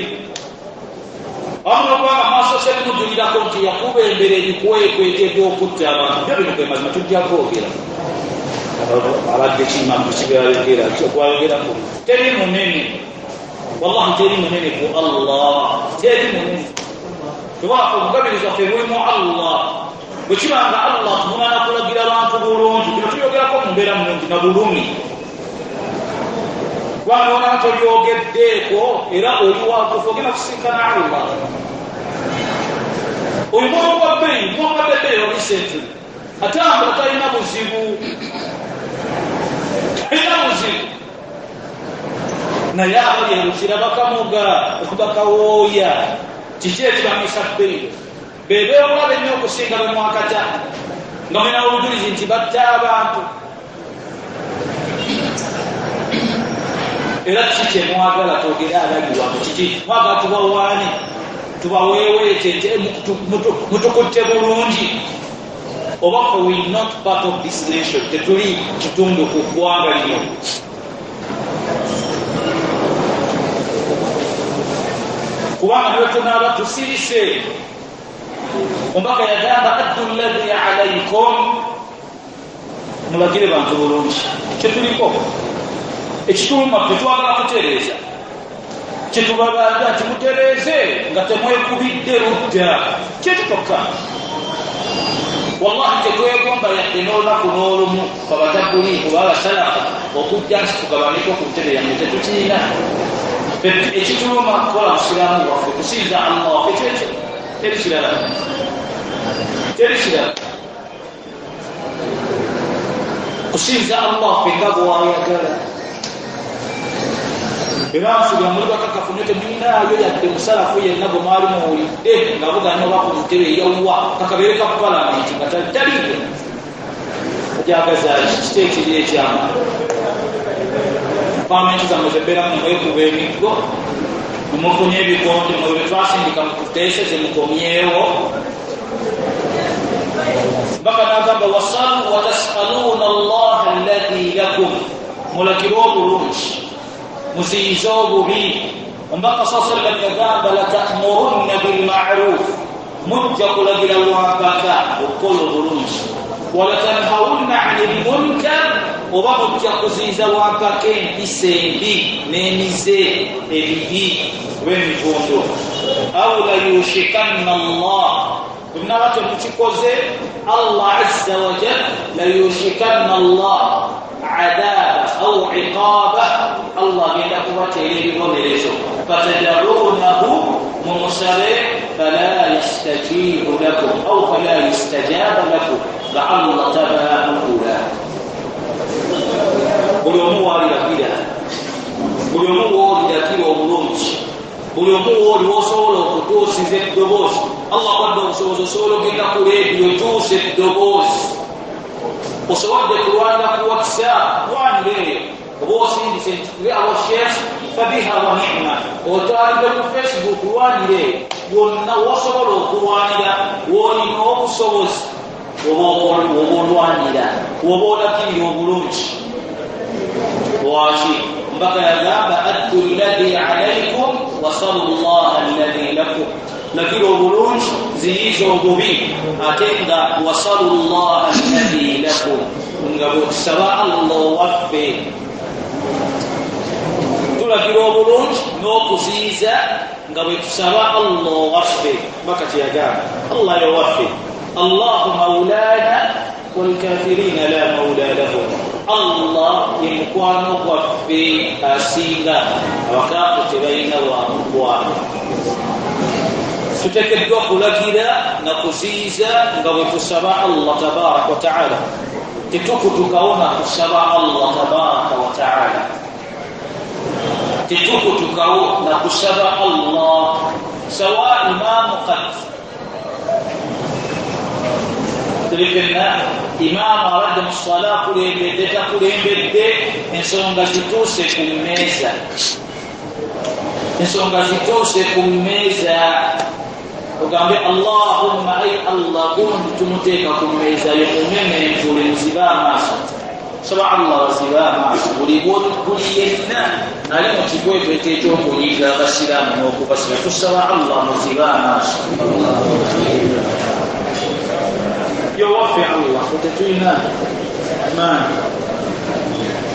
awamu n'okubanga mwasoose kumujulirako nti yakuba embera ebikwekweto eby'okutta abantu byo bino ge mazima tujja kwogera. Abadde kimamu kibyayogera gwayogerako teri munene wallahi teri munene ku Allah teri munene tubaka obugabirizi bwaffe bulimu Allah. Bwe kibanga Allah tumumana kulagira bantu bulungi bino tuyogerako mu mbeera mulungi na bulumi kubanga ona tolyogeddeeko era oli wakufa ogenda kusinkana Allah. Oyo mwamuwa bbeeyi mwamuwadde bbeeyi recently atambula talina buzibu talina buzibu naye abali eruzira bakamuga bakawooya kiki ekibamisa bbeeyi bebeekulaba ennyo okusinga bwe mwakata nga mulina obujulizi nti batta abantu. Era kiki kyemwagala twogere abali wano kiki mwagala tubawaane tubaweeweete mutukutte bulungi oba ffe we not part of this nation tetuli kitundu ku ggwanga lino. Kubanga niwe tunaaba tusirise. Omubaka yagamba addu alladhi alaykum mulagire bantu bulungi kyetuliko ekituluma tetwagala kutereeza kyetubabaga nti mutereeze nga temwekubidde ludda kyekitokka. Wallahi tetwegomba yadde n'olunaku n'olumu abatabuliiku babasalafu okujja nti tugabaneko ku ntebe yammwe tetukiina. Ekituluma kukola busiraamu bwaffe kusinza Allah waffe kyekyo teri kirala teri kirala kusinza Allah waffe nga bw'ayagala. Era nsuubira muli bakakafu nnyo temulinaayo yadde musalafu yenna gwe mwali muwulidde nga buganya oba ku ntebe eyawwa kakabeere ka palamenti nga taliiyo ojagaza kiki ekiri ekyama palamenti zammwe zembeeramu nemwekuba emiggo nemufunye ebikonde mwe bye twasindika mu kuteeseze mukomyewo. Mbaka n'agamba wasalu watasaluuna allaha alladhi lakum mulagire obulungi muziyize obubi. Omubaka saa sallam yagamba latamurunna bilmaruf Mujja kulagira lwampaka okukola obulungi. Walatanhawunna anil munkar, oba mujja kuziyiza lwampaka empisa embi n'emize ebibi oba emivundo. Aw layushikanna Allah, bwe temukikoze Allah azza wa jal layushikanna Allah adaba au iqaba, Allah agenda kubateera ebibonerezo. Fatad'uunahu, mumusabe, fala yastajibu lakum au fala yustajaba lakum, nga Allah tabaanukula. Buli omu waaliragira, buli omu wooliragira obulungi, buli omu wooli wosobola okutuusiza eddoboozi. Allah kwadde obusobozi, osobola ogenda ku leediyo otuusa eddoboozi, osobodde kulwanira ku WhatsApp, lwanira eyo, oba osindise nti abo sheikh fabiha wa ni'ma, otwalidde ku Facebook, lwanira eyo, wonna wosobola okulwanira, woolina obusobozi oba olwanira, oba olakirira obulungi. Lwaki? Mbaka yagamba addu alladhi alaykum wasalu llaha alladhi lakum, lagira obulungi, ziyiza obubi, ate nga wasalu llaha alladhi lakum, nga bwetusaba Allah owaffe. Tulagira obulungi n'okuziyiza nga bwetusaba Allah owaffe. Mbaka kyeyagamba Allah yowaffe, Allahu maulana walkafirina la maula lahum, Allah ye mukwano gwaffe asinga, abakaafu tebalina wamukwano. Tuteekeddwa kulagira na kuziyiza nga bwe tusaba Allah tabaraka wa taala. Tetukutukawo na kusaba Allah tabaraka wa taala, tetukutukawo na kusaba Allah. Sawa imamu qad tulifenna imaamu abadde mu swala akulembedde takulembedde, ensonga zituuse ku mmeeza, ensonga zituuse ku mmeeza. Ogambe Allahumma ay Allah, gundi tumuteeka ku mmeeza yo, mumeme nfule muzibe amaaso. Saba Allah bazibe amaaso buli yenna ali mu kikwekweto ekyokunyiga abasiraamu n'okubasira, tusaba Allah muzibe amaaso. Yowaffe Allah, tetulina maanyi,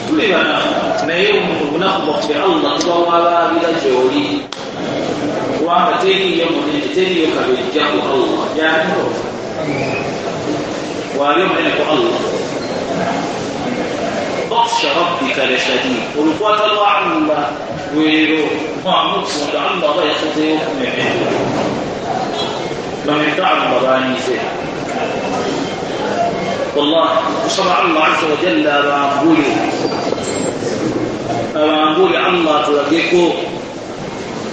tuli banafu, naye obunafu bwaffe Allah tubawabaabira gy'oli, kubanga teriiyo munene, teriiyo kabejja ku Allah, gyaliwo waali omunene ku Allah. Batsha rabbika lashadid, olukwata lwa Allah lwero mwamukunda, Allah aba yasazeewo kumemera bameka Allah banyize. Wallahi kusaba Allah azza wa jalla abangule, abangule Allah tulageko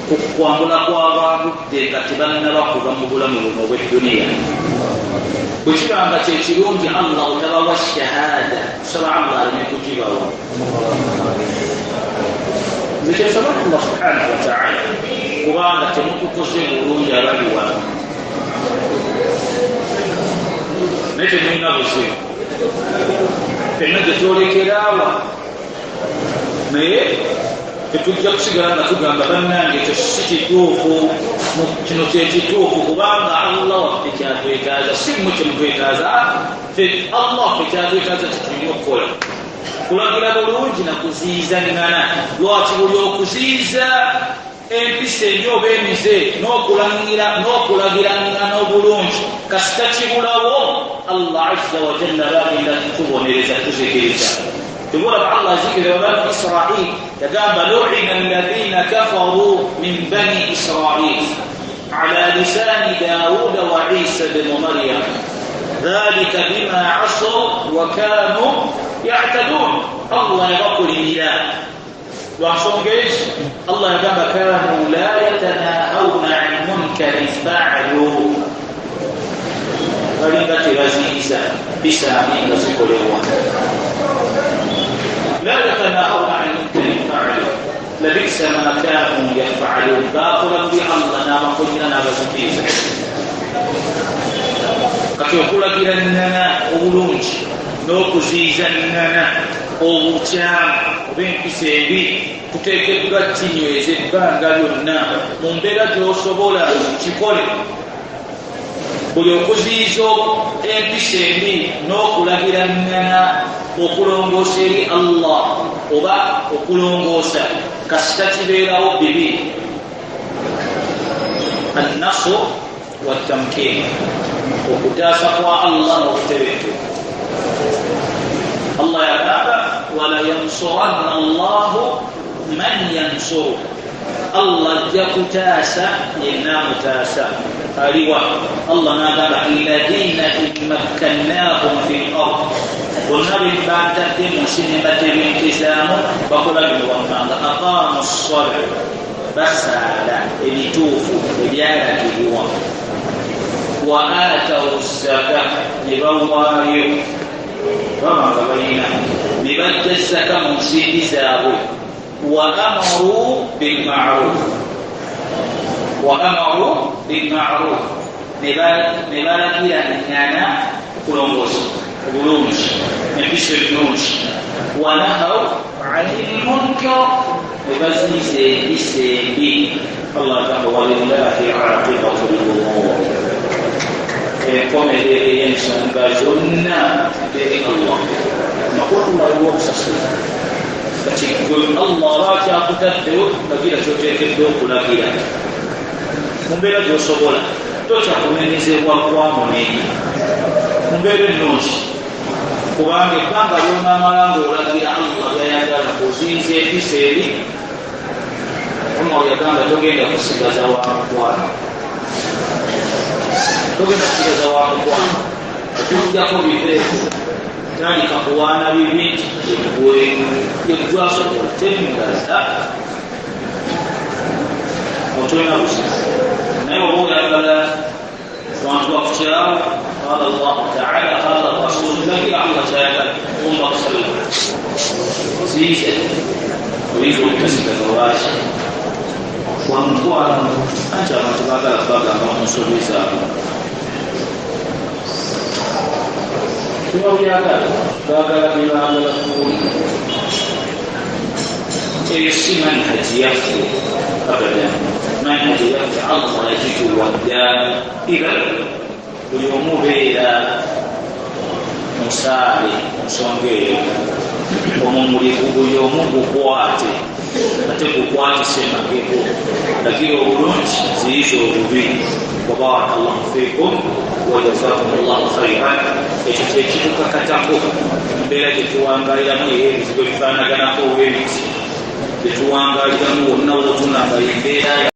kukwambula kw'abangudde nga tebannaba kuva mu bulamu buno obw'edduniya. Bwe kiba nga kye kirungi Allah otabawa shahada, tusaba Allah aleme kugibawa. Nze kyensaba Allah subhanahu wa taala, kubanga temutukoze bulungi abali wano, naye temulina buzibu, fenna gye twolekeraawa, naye tetujja kusigala nga tugamba bannange ekyo si kituufu, kino kye kituufu, kubanga Allah waffe kyatwetaaza, si mmwe kyemutwetaaza, Allah waffe kyatwetaaza kyetulina okukola, kulagira bulungi na kuziyiza ŋŋana. Lwaki buli okuziyiza empisa embi oba emize n'okulagira ŋŋana obulungi kasita kibulawo, Allah azza wa jalla bagenda kutubonereza, tuzikiriza. Tubulaba Allah azikiriza bani Israil, yagamba lu'ina alladhina kafaru min bani Israil ala lisani Dawuda wa Isa bnu Maryam dhalika bima asaw wa kanu ya'tadun. Allah yabakulimira lwa nsonga ezo. Allah yagamba kanu la yatanahawna an munkarin fa'alu, balinga tebaziyiza bisaami nga zikolebwa. La yatanahawna an munkarin fa'alu labisa ma kanu yaf'alun, bakola bubi Allah n'abakolera n'abazikiriza. Kati okulagira nnana obulungi n'okuziyiza nnana obukyamu oba empisa embi tuteekeddwa kinyweza ebbanga lyonna mu mbeera gy'osobola kikole. Buli okuziyiza empisa embi n'okulagirangana okulongoosa eri Allah oba okulongoosa kasita kibeerawo bibiri, annasu wattamkin, okutaasa kwa Allah n'obutebenkevu. Allah yagamba wala yansuranna Allahu man yansuru, Allah ajja kutaasa yenna amutaasa. Aliwa Allah n'agamba alladhina immakkannahum fil ard, bonna be bantadde mu nsi ne mbatebenkezaamu bakola bino wammanga, aqaamu ssala, basaala ebituufu ebyalagirwa, wa aatawu zaka, ne bawaayo babanga balina ne bajja zaka mu nsimbi zaabwe, wa amaru bilmaruf, wa amaru bilmaruf, ne balagirangana okulongoosa obulungi empisa ennungi, wa nahaw anil munkar, ne baziyiza empisa embi. Allah agamba walillahi aqibatu lumur, enkomerero ey'ensonga zonna eri Allah. Makulu waliwo okusasula. Kati gwe Allah aba akyakutaddewo lagira kyoteekeddwa okulagira mu mbeera gy'osobola, totya kunenyezebwa kwa munenyi mu mbeera ennungi, kubanga ebbanga lyonaamala ng'olagira Allah byayagala oziyiza empisa eri. Umar yagamba togenda kusigaza wa mukwano, togenda kusigaza wa mukwano, okujjako biveeko, tandika kuwaana bibi eggwe yeggwasobola temulaza otolina buzibu. Naye oba oyagala bantu bakukyawo, qala Allahu taala qala rasul, lagira Allah kyayagala umma sallam ziyize oyinza okutasigaza lwaki wamukwano, anti abantu baagala bagamba mu nsobi zaabwe tebabyagala, baagala byebaagala kuwulira. Eyo si manhaji yaffe abadan, manhaji yaffe Allah yagituwadda. Idhan buli omu beera musaale mu nsonga eyo, omumuliku buli omu gukwate, ate gukwatise magego, lagira obulungi ziyiza obubi. Wabaraka llahu fiikum wajazakum llahu khairan. Ekyo kyekitukakatako mbeera gyetuwangaliramu era ebizibu ebifaanaganako ebiti gyetuwangaliramu wonna wotunanga embeera.